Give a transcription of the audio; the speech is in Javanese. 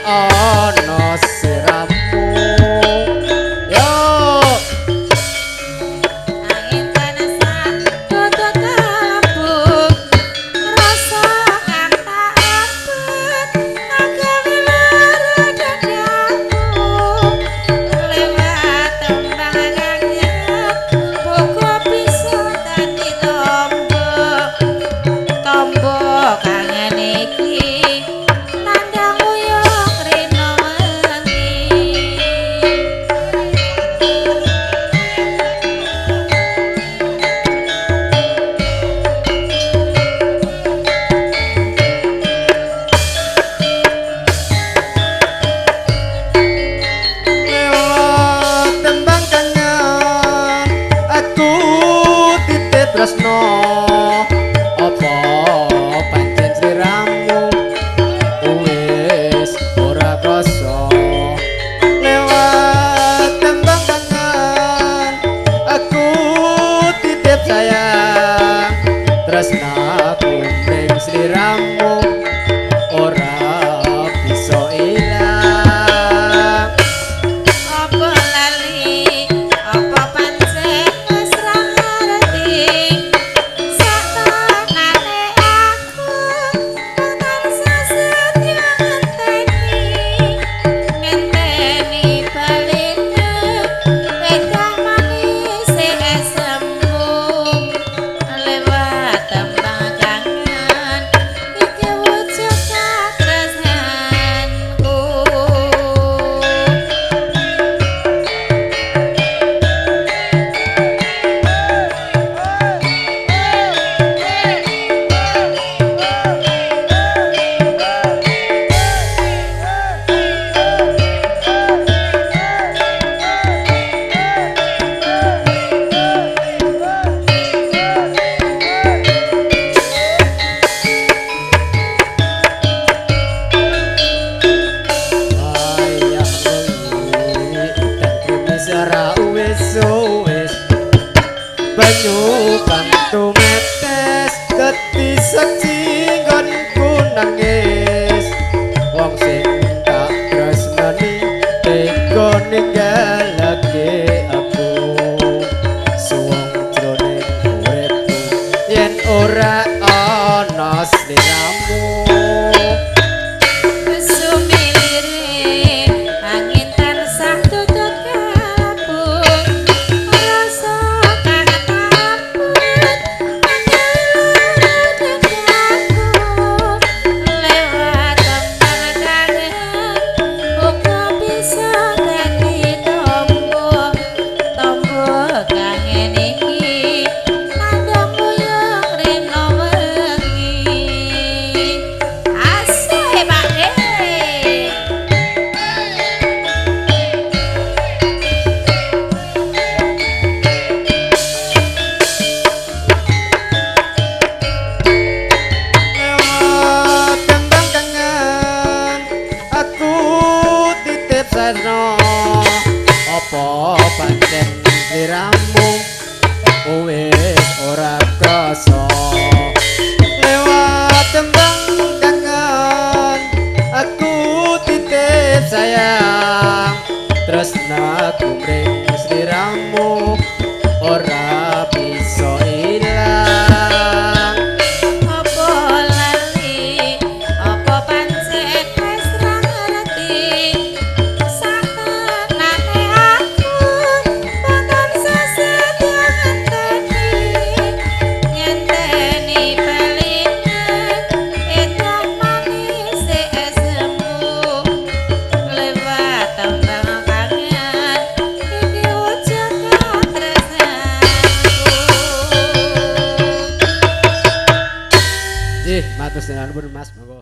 ana siramu. Yo Angin tansah tutut kalabung, rasa kang tak abet agawe lara dadaku. Lewat tembang kangen muga bisa dadi tombo, tombo kangen iki nandang uyung rino wengi. Lewat tembang kangen aku titip tresno, apa pancen sliramu wis ora krasa. Lewat tembang kangen aku titip sayang, tresnaku mring sliramu ora bisa ilang. Apa lali, apa pancen wis ra ngerti, satanane aku tansah setya ngenteni, ngenteni baline wedang manis esemu. Lewat tembang kangen iki wujud katresnanku. Wayah wengi udan krimis ora wis-wis, banyu kang tumetes dadi seksi nggonku nangis. Wong sing tak tresnani tega ninggalake aku, suwung jroning uripku yen ora ana sliramu. Sumilire angin tansah tutut kalabung, rasa kang takut agawe dadaku. Lewat tembang kangen muga bisa dadi tombo, tombo kangen iki nandang uyung rino wengi. Asih Pak De. Lewat tembang kangen aku titip seno, apa pancen sliramu wis ora krasa. Lewat tembang kangen aku titip sayang, tresnaku mring sliramu ora bisa ilang. Apa lali, apa pancen wis ra ngerti, satanane aku tansah setya ngenteni, ngenteni baline wedang manis esemu. Lewat tembang kangen iki wujud katresnanku. Nggih, matur nuwun Mas, monggo.